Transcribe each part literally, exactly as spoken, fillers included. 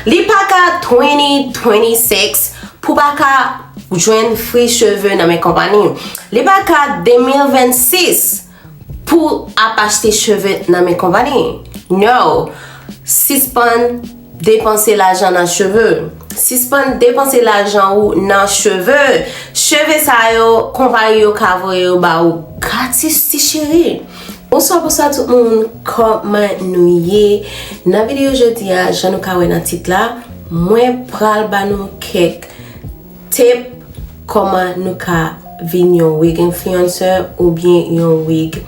Li pa ka twenty twenty-six pou pa ka jwenn fri cheve nan men konpayi. Li pa ka de mil vennsis pou ap achte cheve nan men konpayi. No! Sispann depanse lajan nan cheve. Sispann depanse lajan ou nan cheve. Cheve sa yo, konpayi yo ka voye yo ba ou gratis, ti cheri. Bonswa, bonswa tout moun, kòman nou ye? Nan videyo jodi a, jan nou ka wè nan tit la, mwen pral ba nou kèk tip kòman nou ka vin yon wig influencer oubyen yon wig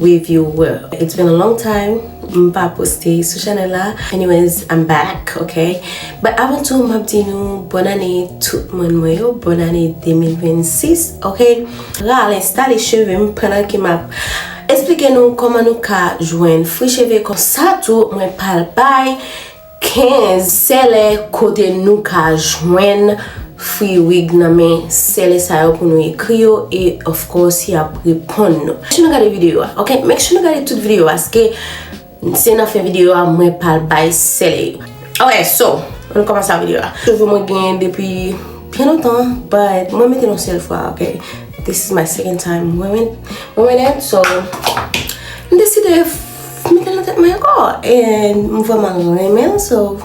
reviewer. It's been a long time m pa poste sou chanèl la. Anyways, I'm back, ok? But avan tou, m ap di nou bòn ane tout moun mwen yo, bòn ane de mil vennsis, ok? Pral enstale cheve m pandan ke m ap esplike nou kòman nou ka jwenn fri cheve konsa tou, mwen pral bay kenz sèlè kote nou ka jwenn fri wig nan men sèlè sa yo pou nou ekri yo, e of course y ap reponn nou. Make sure nou gade videyo a, ok? Make sure nou gade tout videyo a, paske se nan fen videyo a mwen pral bay sèlè yo. Ok, so, ann kòmanse ak videyo a. Cheve mwen genyen depi byen lontan, but mwen mete l yon sèl fwa, ok? This is my second time wearing, wearing it, so m deside f- mete l nan tèt mwen ankò, and m vrèman renmen l, so,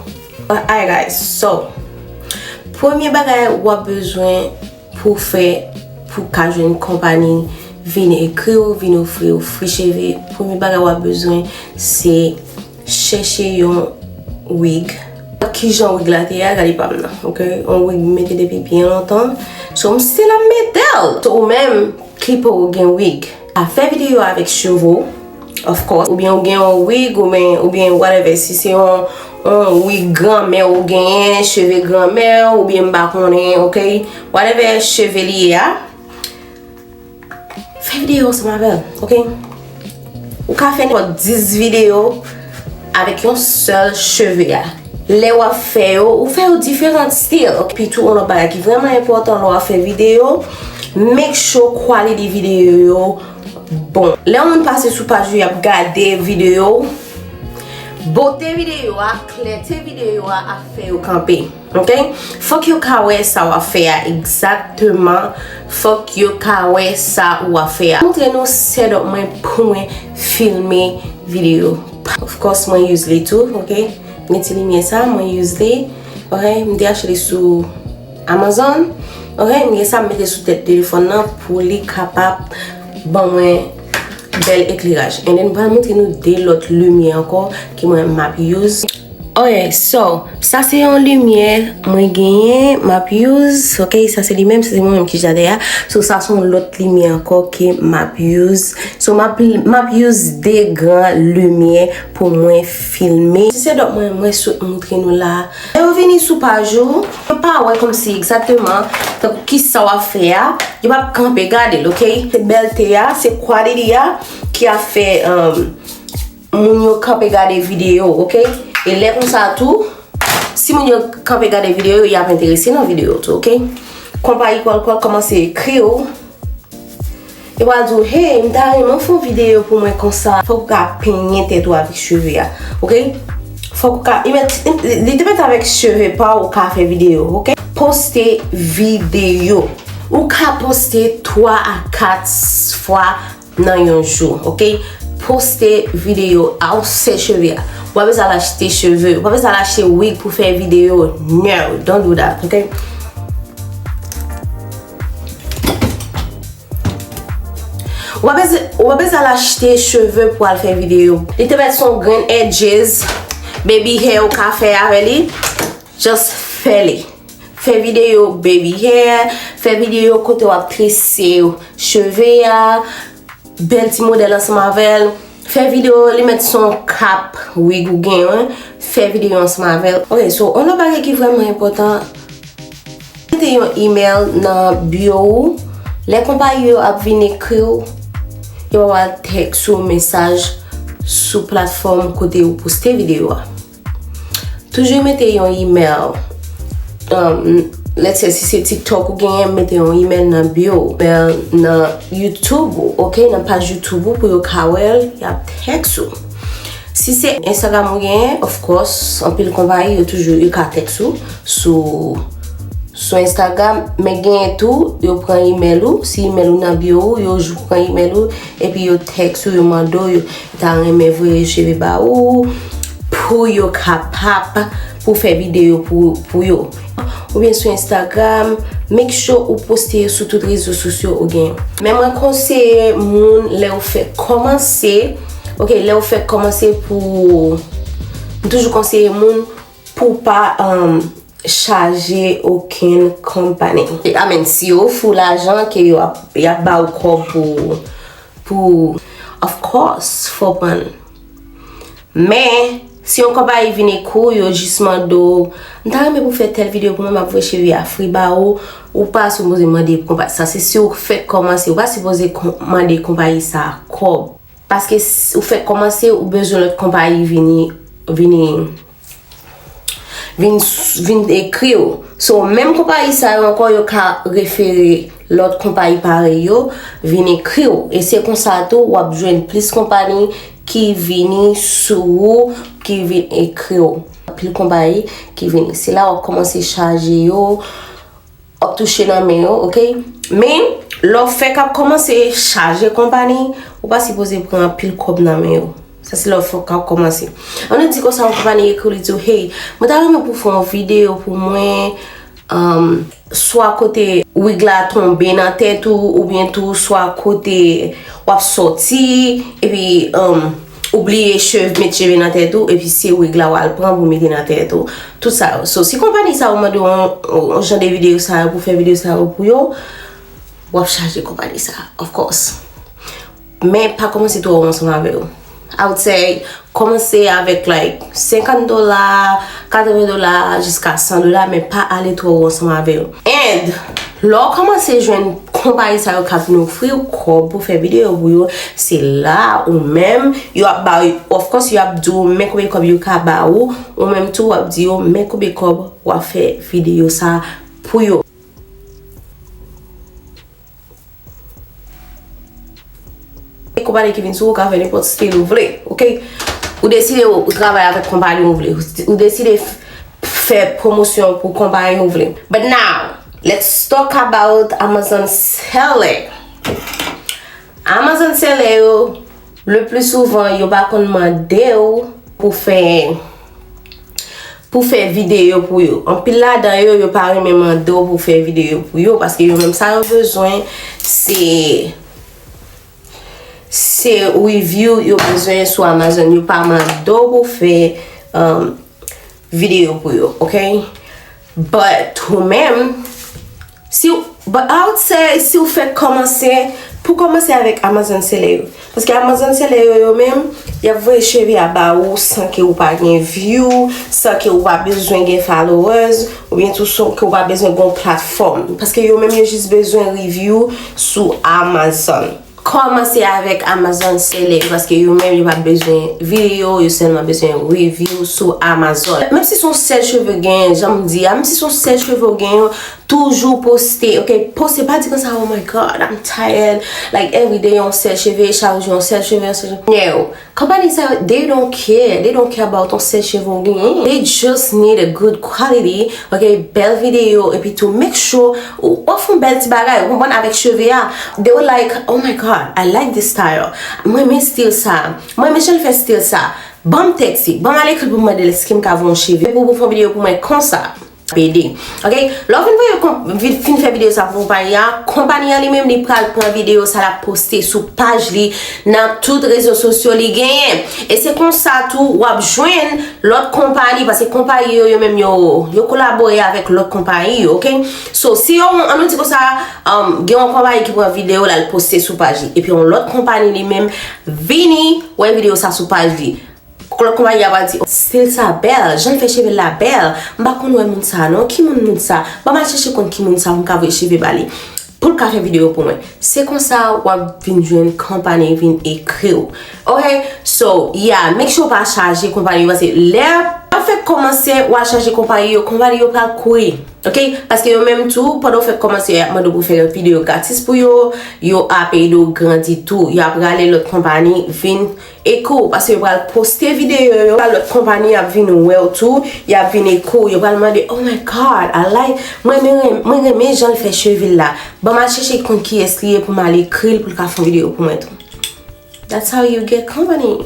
alright guys, so, premye bagay w ap bezwen pou fè, pou ka jwenn konpayi vin ekri w, vin ofri w fri cheve, premye bagay w ap bezwen se chèche yon wig. Kijan wig la te ye a, gade pa m nan, ok? Yon wig m mete depi byen lontan. So, m still ap mete l. So, ou menm ki poko gen wig, a fè videyo avèk cheve w, of course. Oubyen ou gen yon wig, oubyen, oubyen whatever. Si se yon, yon wig granmè ou genyen, cheve granmè, oubyen m pa konnen, ok? Whatever cheve li ye a, fè videyo ansanm avè l, ok? Ou ka fè nenpòt dis videyo avèk yon sèl cheve a. Lè w ap fè yo, ou fè yo diferan still, ok? Epi tou, yon lòt bagay ki vrèman enpòtan lè w ap fè videyo, make sure quality videyo yo bon. Lè yon moun pase sou paj ou, y ap gade videyo, bote videyo a, klète videyo a ap fè yo kanpe. Ok? Fòk yo ka wè sa w ap fè a egzakteman. Fòk yo ka wè sa w ap fè a. Montre nou setup mwen pou mwen filme videyo. Of course, mwen use li tou, ok? Gen ti limyè sa, mwen use li. Ok? M te achte li sou Amazon. Ok? M gen sa m mete sou tèt telefòn nan pou li kapab ban mwen bèl ekleraj. And then, m pral montre nou de lòt limyè ankò ke mwen m ap use. Ok, so, sa se yon limyè mwen genyen, m ap use, ok, sa se li menm, sa se mwen menm ki jade a. So, sa se yon lòt limyè ankò ke m ap use. So, m ap, m ap use de gran limyè pou mwen filme. Ti setup mwen, mwen sot montre nou la. Lè yo vini sou paj ou, yo pa wè kòmsi egzakteman tankou kisa w ap fè a, yo p ap kanpe gade l, ok? Se bèlte a, se quality a ki ap fè, um, moun yo kanpe gade videyo, ok? E lè konsa tou, si moun yo kanpe gade videyo, y ap enterese nan videyo tou, ok? Konpayi pral, pral kòmanse ekri w. Yo pral di w, "Hey, m ta renmen w fè yon videyo pou mwen konsa." Fòk ou ka penyen tèt ou avèk cheve a, ok? Fòk ou ka, li mèt, li te mèt avèk cheve pa w, ou ka fè videyo, ok? Poste videyo. Ou ka poste twa a kat fwa nan yon jou, ok? Poste videyo a w fè cheve a. Ou pa bezwen al achte cheve, ou pa bezwen al achte wig pou fè videyo. No, don't do that, ok? Ou pa bezwen, ou pa bezwen al achte cheve pou al fè videyo. Li te mèt se yon grenn edges, baby hair ou ka fè avè li. Just fè li. Fè videyo baby hair, fè videyo kote w ap trese cheve a, bèl ti modèl ansanm avè l. Fè videyo, li mèt se yon kap wig ou genyen, fè videyo ansanm avè l. Ok, so, yon lòt bagay ki vrèman enpòtan, mete yon email nan bio ou. Lè konpayi yo ap vin ekri w, yo pral tèks ou mesaj sou platfòm kote ou poste videyo a. Toujou mete yon email. Um, let's say, si se TikTok ou genyen, mete yon email nan bio, email nan YouTube ou, ok, nan paj YouTube ou pou yo ka wè l, y ap tèks ou. Si se Instagram ou genyen, of course, anpil konpayi yo toujou, yo ka tèks ou sou sou Instagram, men genyen tou, yo pran email ou, si email ou nan bio ou, yo jou pran email ou, epi yo tèks ou, yo mande w, yo ta renmen voye cheve ba ou, pou yo kapab pou fè videyo pou, pou yo. Oubyen sou Instagram, make sure ou poste yo sou tout rezo sosyo ou gen. Men mwen konseye moun lè ou fèk kòmanse, ok, lè ou fèk kòmanse pou, m toujou konseye moun pou pa, um, chaje okenn konpani. I mean, si yo ofri w lajan ke yo ap, y ap ba w kòb pou, pou, of course, fò pran l. Men, si yon konpayi vin ekri w, yo jis mande w, "M ta renmen pou fè tèl videyo pou mwen, m ap voye cheve a fri ba ou," ou pa sipoze mande konpayi sa. Se si w fèk kòmanse, ou pa sipoze kon-, mande konpayi sa kòb. Paske s-, ou fèk kòmanse, ou bezwen lòt konpayi vini, vini, vin, vin ekri w. So, menm konpayi sa yo ankò, yo ka refere lòt konpayi parèy yo vin ekri w. E se konsa tou, w ap jwenn plis konpayi ki vini sou ou, ki vin ekri w. Anpil konpayi ki vini. Se la w ap kòmanse chaje yo, w ap touche nan men yo, ok? Men, lè w fèk ap kòmanse chaje konpayi, ou pa sipoze pran anpil kòb nan men yo. Sa se lè w fèk ap kòmanse. Ann nou di konsa yon konpayi ekri w, li di w, "Hey, mwen ta renmen pou w fè yon videyo pou mwen, um, swa kote wig la tonbe nan tèt ou, oubyen tou swa kote w ap sòti, epi, um, ou bliye cheve, met cheve nan tèt ou, epi se wig la w al pran pou mete nan tèt ou." Tout sa yo. So, si konpayi sa yo mande w yon, yon jan de videyo sa yo pou fè videyo sa yo pou yo, w ap chaje konpayi sa, of course. Men pa kòmanse twò wo ansanm avè yo. I would say, kòmanse avèk, like, senkant dola, katreven dola, jiska san dola, men pa ale twò wo ansanm avè yo. And, lè w kòmanse jwenn konpayi sa yo k ap vin ofri w kòb pou fè videyo pou yo, se la ou menm, yo ap ba w, of course, yo ap di w men konbyen kòb yo ka ba ou, ou menm tou w ap di yo men konbyen kòb w ap fè videyo sa pou yo. Konpayi ki vin sou ou ka fè nenpòt stil ou vle, ok? Ou deside ou, ou travay avèk konpayi ou vle. Ou deside f-, fè pwomosyon pou konpayi ou vle. But now, let's talk about Amazon seller. Amazon seller yo, le plus souvent, yo pa konn mande w pou fè, pou fè videyo pou yo. Anpil ladan yo, yo pa renmen mande w pou fè videyo pou yo, paske yo menm sa yo bezwen, se, se review yo bezwen sou Amazon. Yo pa mande w pou fè, um, videyo pou yo, ok? But ou menm, si w, but I would say, si w fèk kòmanse, pou kòmanse avèk Amazon seller yo. Paske Amazon seller yo, yo menm, y ap voye cheve a ba ou san ke ou pa gen view, san ke ou pa bezwen gen followers, oubyen tou san ke ou pa bezwen gen yon platfòm. Paske yo menm, yo jis bezwen review sou Amazon. Kòmanse avèk Amazon seller, paske yo menm yo pa bezwen videyo, yo sèlman bezwen review sou Amazon. Menm si se yon sèl cheve w genyen, jan m di a, menm si se yon sèl cheve w genyen, toujou poste, ok? Poste, pa di konsa, "Oh my God, I'm tired, like, every day yon sèl cheve, chak jou yon sèl cheve, yon sèl cheve." No. Konpayi sa yo, they don't care. They don't care about yon sèl cheve w genyen. They just need a good quality, ok? Bèl videyo, epi tou make sure ou ofri yon bèl ti bagay, ou konprann, avèk cheve a. They were like, "Oh my God, I like this style. Mwen renmen stil sa. Mwen renmen jan l fè stil sa. Ban m tèks li. Ban m al ekri l pou m mande l èske m ka voye yon cheve pou, pou fè yon videyo pou mwen konsa." Ap ede. Ok? Lè w fin voye kon-, vi-, fin fè videyo sa pou konpayi a, konpayi a li menm li pral pran videyo sa l ap poste sou paj li nan tout rezo sosyo li genyen. E se konsa tou w ap jwenn lòt konpayi, paske konpayi yo, yo menm yo, yo kolabore avèk lòt konpayi yo, ok? So, si yo, ann nou di konsa, um, gen yon konpayi ki pran videyo l al poste sou paj li, epi yon lòt konpayi li menm vini wè videyo sa sou paj li. Lòt konpayi a va di, "Oh, stil sa bèl, jan l fè cheve l la bèl. M pa konn wè moun sa non, ki moun moun sa? Ban m al chèche konn ki moun sa pou m ka voye cheve ba li. Pou l ka fè videyo pou mwen." Se konsa w ap vin jwenn konpayi vin ekri w. Ok? So, yeah, make sure w pa chaje konpayi yo, paske lè W ap fèk kòmanse, w al chache konpayi yo, konpayi yo pral kouri. Ok? Paske yo menm tou, pandan w fèk kòmanse, y ap mande w pou fè yon videyo gratis pou yo, yo ap ede w grandi tou. Y ap rale lòt konpayi vin ekri w, paske yo pral poste videyo yo, lòt konpayi ap vin wè w tou, y ap vin ekri w, yo pral mande, "Oh my God, I like, mwen renmen, mwen renmen jan l fè cheve l la. Ban m al chèche konn kiyès li ye pou m al ekri l pou l ka fè yon videyo pou mwen tou." That's how you get company.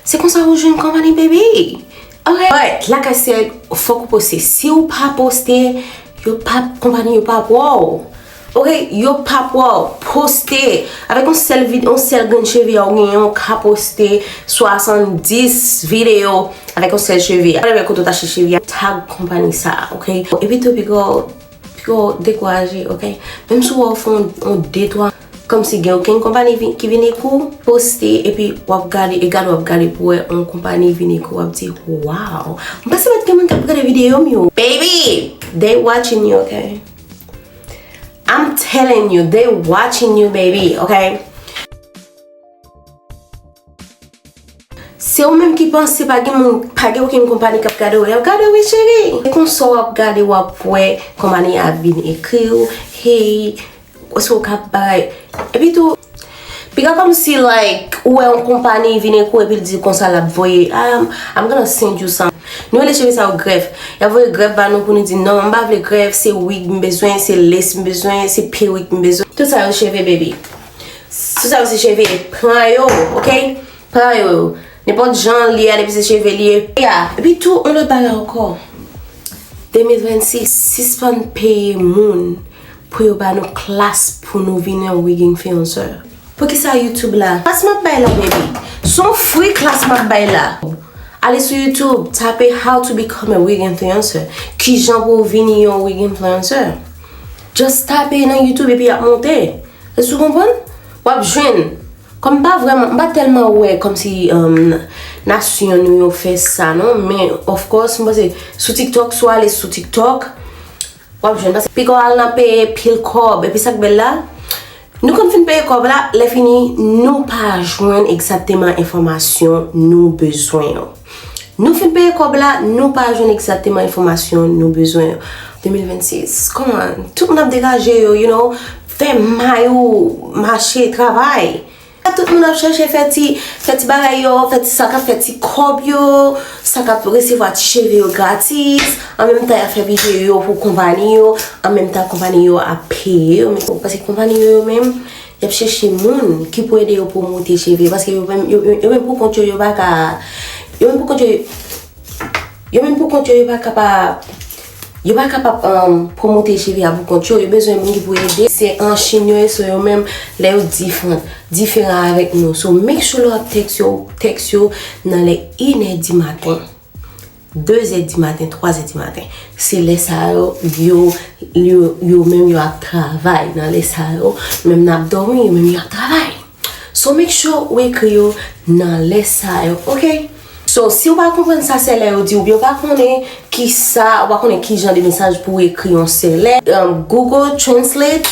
Se konsa ou jwenn konpayi, baby. Alright. Alright, like I said, fòk ou poste. Si ou pa poste, yo pa, konpayi yo pa pwè w. Ok, yo pa pwè w. Poste. Avèk yon sèl vid-, yon sèl grenn cheve a, ou genyen, ou ka poste swasanndis videyo avèk yon sèl cheve a. Whatever kote ou ta cheve a, tag konpayi sa, ok? Epi tou, piga w Pito dekouraje, ok? Menm si w wè w fè yon, yon de twa, kòmsi gen okenn konpayi vin, ki vin ekri w, poste, epi w ap gade, e gade w ap gade pou wè yon konpayi vin ekri w, w ap di, "Wow." M panse pa t gen moun k ap gade videyo m yo. Baby, they watching you, ok? I'm telling you, they watching you, baby, ok? Se ou menm ki panse pa gen moun, pa gen okenn konpayi k ap gade w. Y ap gade w, wi, cheri. E konsa w ap gade, w ap wè konpayi a ap vin ekri w, "Hey, èske w ka bay?" Epi tou, piga kòmsi, like, ou wè yon konpayi vin ekri w epi l di konsa l ap voye, "I'm, I'm gonna send you some." Nou rele cheve sa yo grèf. Y ap voye grèf ba nou pou nou di, "Non, m pa vle grèf, se wig m bezwen, se lace m bezwen, se perik m bezwen." Tout sa yo cheve, baby. Tout sa yo se cheve. Pran yo, ok? Pran yo. Nenpòt jan li ye a, depi se cheve li ye. Ya. Epi tou, yon lòt bagay ankò. De mil vennsis, sispann peye moun pou yo ba nou klas pou nou vin yon wig influencer. Poukisa YouTube la? Klas m ap bay la, baby. Se yon free klas m ap bay la. Ale sou YouTube, tape "How to become a wig influencer." Kijan pou w vini yon wig influencer. Just tape nan YouTube epi y ap monte. Èske w konprann? W ap jwenn. Kòm m pa vrèman, m pa tèlman wè kòmsi, um, nasyon nou yo fè sa, non. Men, of course, m panse sou TikTok, si w ale sou TikTok, w ap jwenn. Paske piga w al nan peye pil kòb. Epi sa k bèl la, nou konn fin peye kòb la, lè fini, nou pa jwenn egzakteman enfòmasyon nou bezwen yo. Nou fin peye kòb la, nou pa jwenn egzakteman enfòmasyon nou bezwen yo. De mil vennsis, kòman? Tout moun ap degaje yo, you know, fè may ou mache, travay. Tout moun ap chèche fè ti, fè ti bagay yo, fè ti, sa k ap fè ti kòb yo, sa k ap resevwa ti cheve yo gratis, an menm tan y ap fè videyo pou konpayi yo, an menm tan konpayi yo ap peye yo, men paske konpayi yo, yo menm, y ap chèche moun ki pou ede yo pwomote cheve, paske yo menm, yo, yo, yo menm pou kont yo, yo pa ka, yo menm pou kont yo, yo menm pou kont yo, yo pa kapab, yo pa kapab, um, pwomote cheve a pou kont yo, yo bezwen moun ki pou ede. Se an Chin yo ye, so yo menm, lè yo diferan, diferan avèk nou. So, make sure lè w ap tèks yo, tèks yo nan lè inè di maten. Dezè di maten, twazè di maten. Se lè sa yo, yo, yo, yo menm yo ap travay. Nan lè sa yo, menm n ap dòmi, yo menm yo ap travay. So, make sure ou ekri yo nan lè sa yo, ok? So, si w pa konprann sa sèlè yo di, oubyen w pa konnen ki sa, w pa konnen ki jan de mesaj pou w ekri yon sèlè, um, Google Translate,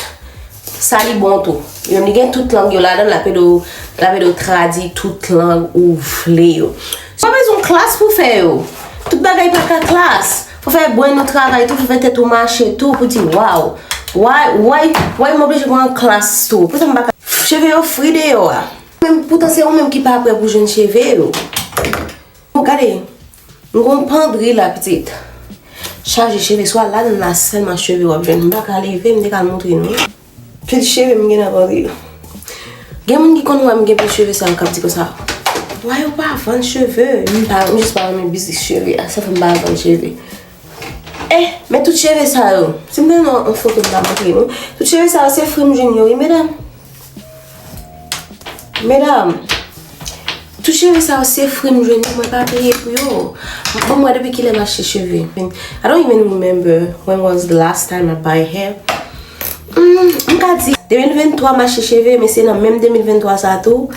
sa li bon tou. Yo, li gen tout lang yo ladan l, l ap ede w, l ap ede w tradui tout lang ou vle yo. So, w pa bezwen klas pou fè yo. Tout bagay pa ka klas. Fò fè bren ou travay tou, fò fè tèt ou mache tou pou di, "Wow, why, why, why m oblije pran klas tou? Poukisa m pa ka?" Cheve yo fri deyò a. Menm, poutan se ou menm ki pa prè pou jwenn cheve yo. Bon, gade, m gon pandri la, pitit. Chaje cheve, swa ladan la sèlman cheve w ap jwenn. M pa ka leve, m te ka montre nou. Pil cheve m gen nan pandri yo. Gen moun ki konn wè m gen pil cheve sa yo k ap di konsa, "Why ou pa vann cheve?" M pa, m jis pa renmen biznis cheve a. Sa fè m pa vann cheve. Eh, men tout cheve sa yo. Si m te nan yon foto m ta montre nou. Tout cheve sa yo se fri m jwenn yo, wi, medam. Medam. Tout cheve sa yo se fri m jwenn yo, mwen pa peye pou yo. Bon, mwen depi kilè m achte cheve? I don't even remember when was the last time I buy hair. Hmm, m ka di de mil venntwa m achte cheve, men se nan menm de mil venntwa sa tou.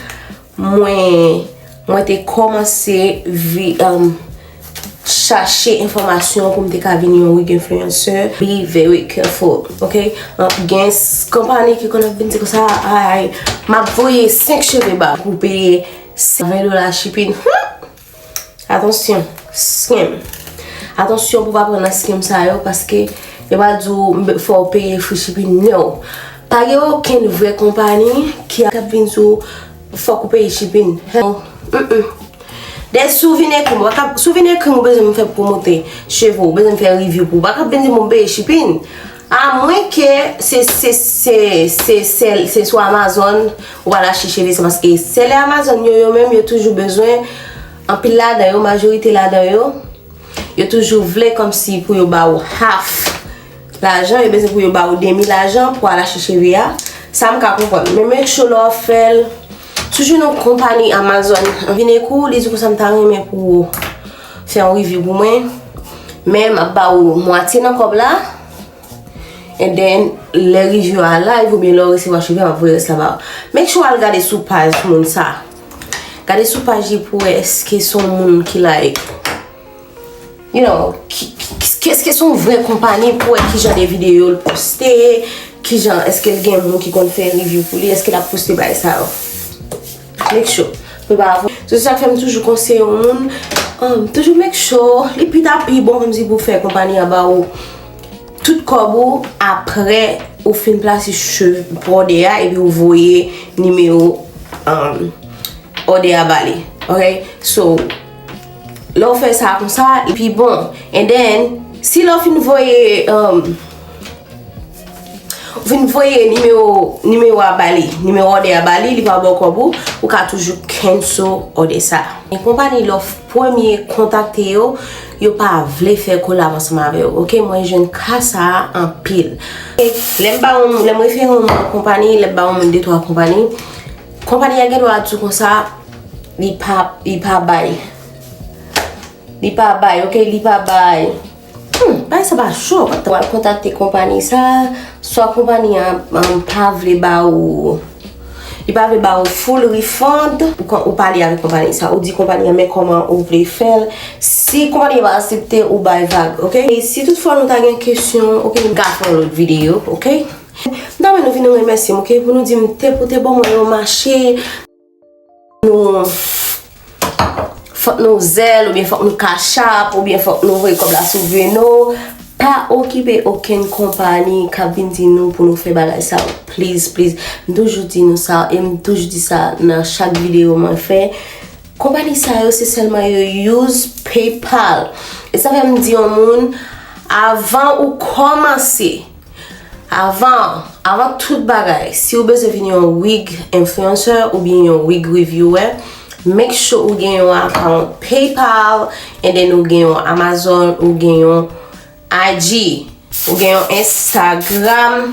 Mwen, mwen te kòmanse vi-, um, chache enfòmasyon pou m te ka vin yon wig influencer. Be very careful, ok? Uh, gen s-, konpayi ki konn ap vin di konsa, "Ay, m ap voye senk cheve ba ou pou peye ven dola shipping." Hmm! Atansyon. Scam. Atansyon pou w pa pran nan scam sa yo, paske yo pral di w fò w peye free shipping. No. Pa gen okenn vrè konpani ki ap vin di w fòk ou peye shipping. Hell no. Mm-mm. Dayè, si w vin ekri m, w pa ka, si w vin ekri m, ou bezwen m fè pwomote cheve w, ou bezwen m fè review pou ou, w pa ka vin di m ou peye shipping. Amwenke se, se, se, se, se, se sou Amazon ou pral achte cheve sa, paske sèlè Amazon yo, yo menm, yo toujou bezwen, anpil ladan yo, majorite ladan yo, yo toujou vle kòmsi pou yo ba w half lajan, yo bezwen pou yo ba w demi lajan pou al achte cheve a. Sa m ka konprann. Men make sure lè w ap fè l, si w jwenn yon konpani Amazon vin ekri w, li di konsa m ta renmen pou w fè yon review pou mwen, men m ap ba w mwatye nan kòb la. And then, lè review a live oubyen lè w resevwa cheve a, m ap voye rès la ba w. Make sure w al gade sou paj moun sa. Gade sou paj li pou w wè èske se yon moun ki like, you know, ki, ki, ki, èske se yon vrè konpani pou w wè kijan de videyo l poste, kijan, èske l gen moun ki konn fè review pou li, èske l ap poste bagay sa yo. Make sure. Prepare pou. Se sa k fè m toujou konseye yon moun, um, toujou make sure, li pita pi bon kòmsi pou fè konpani a ba ou tout kòb ou apre ou fin plase cheve, òdè a, epi ou voye nimewo, um, òdè a ba li. Ok? So, lè w fè sa konsa, li pi bon. And then, si lè w fin voye, um, ou fin voye nimewo, nimewo a ba li, nimewo òdè a ba li, li pa ba w kòb ou, ou ka toujou cancel òdè sa. Men konpani lè w premye kontakte yo, yo pa vle fè kolab ansanm avè w. Ok, mwen jwenn ka sa a anpil. E lè m ba yon, lè m refere yon moun konpani, lè m ba yon moun de twa konpani, konpani a gen dwa di w konsa, li pa, li pa bay. Li pa bay, ok, li pa bay. Hmm, bagay sa pa cho. Ou al kontakte konpani sa, swa konpani an, an pa vle ba ou, li pa vle ba ou full refund, ou, kon- ou pale avèk konpani sa, ou di konpani an men kòman ou vle fè l. Si konpani an pa aksepte, ou bay vag, ok? E si toutfwa nou ta gen kesyon, ok, m ka fè yon lòt videyo, ok? M ta renmen nou vin remèsye m, ok, pou nou di m te pou te ban mwen yon mache. Nou, fòk nou Zelle, oubyen fòk nou Cash App, oubyen fòk nou voye kòb la sou Venmo. Pa okipe okenn konpani k ap vin di nou pou nou fè bagay sa yo. Please, please. M toujou di nou sa, e m toujou di sa nan chak videyo mwen fè. Konpani sa yo, se sèlman yo use PayPal. E sa fè m di yon moun, avan ou kòmanse, avan, avan tout bagay, si w bezwen vin yon wig influencer oubyen yon wig reviewer, make sure ou gen yon account PayPal, and then ou gen yon Amazon, ou gen yon I G, ou gen yon Instagram.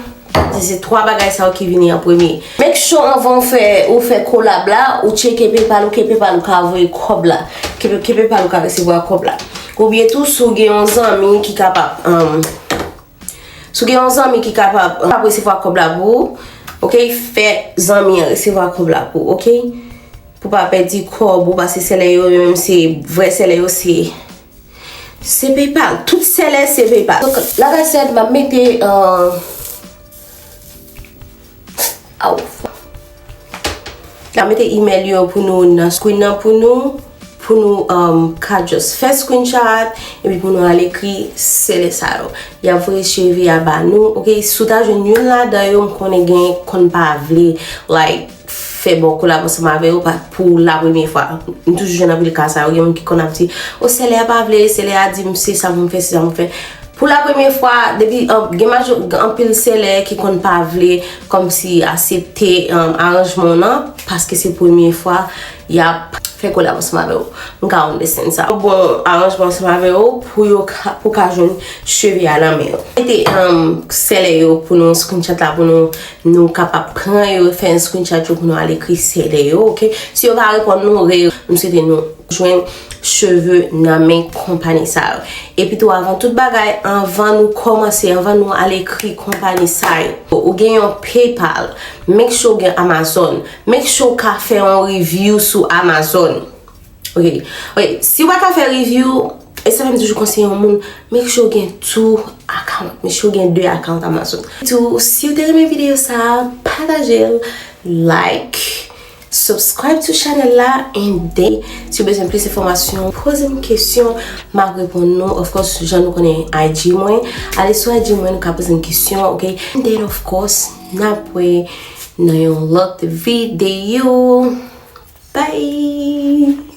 Se, se twa bagay sa yo ki vini an premye. Make sure anvan w fè, ou fè kolab la, ou tcheke PayPal ou, ke PayPal ou ka voye kòb la, ke, ke PayPal ou ka resevwa kòb la. Oubyen tou, si w gen yon zanmi ki kapab, um, si w gen yon zanmi ki kapab, um, ap resevwa kòb la pou ou, ok, fè zanmi an resevwa kòb la pou ou, ok? Pou pa pèdi kòb ou, paske sèlè yo, yo menm se, vrè sèlè yo se, se PayPal. Tout sèlè se PayPal. Donk, like I said, m ap mete, uh, aw. M ap mete email yo pou nou nan screen nan pou nou, pou nou, um, ka just fè screenshot, epi pou nou al ekri sèlè sa yo. Y ap voye cheve a ba nou, ok? Si w ta jwenn youn ladan yo, m konnen gen konn pa vle, like, fè bon kolab ansanm avè yo pa, pou la premye fwa. M toujou jwenn anpil ka sa yo. Gen moun ki konn ap di, o, sèlè a pa vle, sèlè a di m se sa pou m fè, se sa pou m fè. Pou la premye fwa, depi, um, gen majo-, gen anpil sèlè ki konn pa vle kòmsi aksepte, um, aranjman w nan, paske se premye fwa y ap fè kolab ansanm avè w. M ka understand sa. Bon aranjman ansanm avè w pou yo ka, pou ka jwenn cheve a nan men yo. Mete, um, sèlè yo pou nou screenshot la, pou nou, nou kapab pran yo, fè yon screenshot yo pou nou al ekri sèlè yo, ok? Si yo pa reponn nou, re, m swete nou jwenn cheve nan men konpani sa yo. Epi tou, avan tout bagay, anvan nou kòmanse, anvan nou al ekri konpani sa yo, ou gen yon PayPal, make sure ou gen Amazon, make sure ou ka fè yon review sou Amazon. Ok. Ok, si w pa ka fè review, e sa fè m toujou konseye yon moun, make sure ou gen two account, make sure ou gen de account Amazon. Tou, si w te renmen videyo sa, pataje l, like, Subscribe to channel la, and then si w bezwen plis enfòmasyon, poze m kesyon, m ap reponn nou. Of course, jan nou konnen I G mwen, ale sou I G mwen, nou ka poze m kesyon, ok? And then of course, n ap wè nan yon lòt videyo. Bye!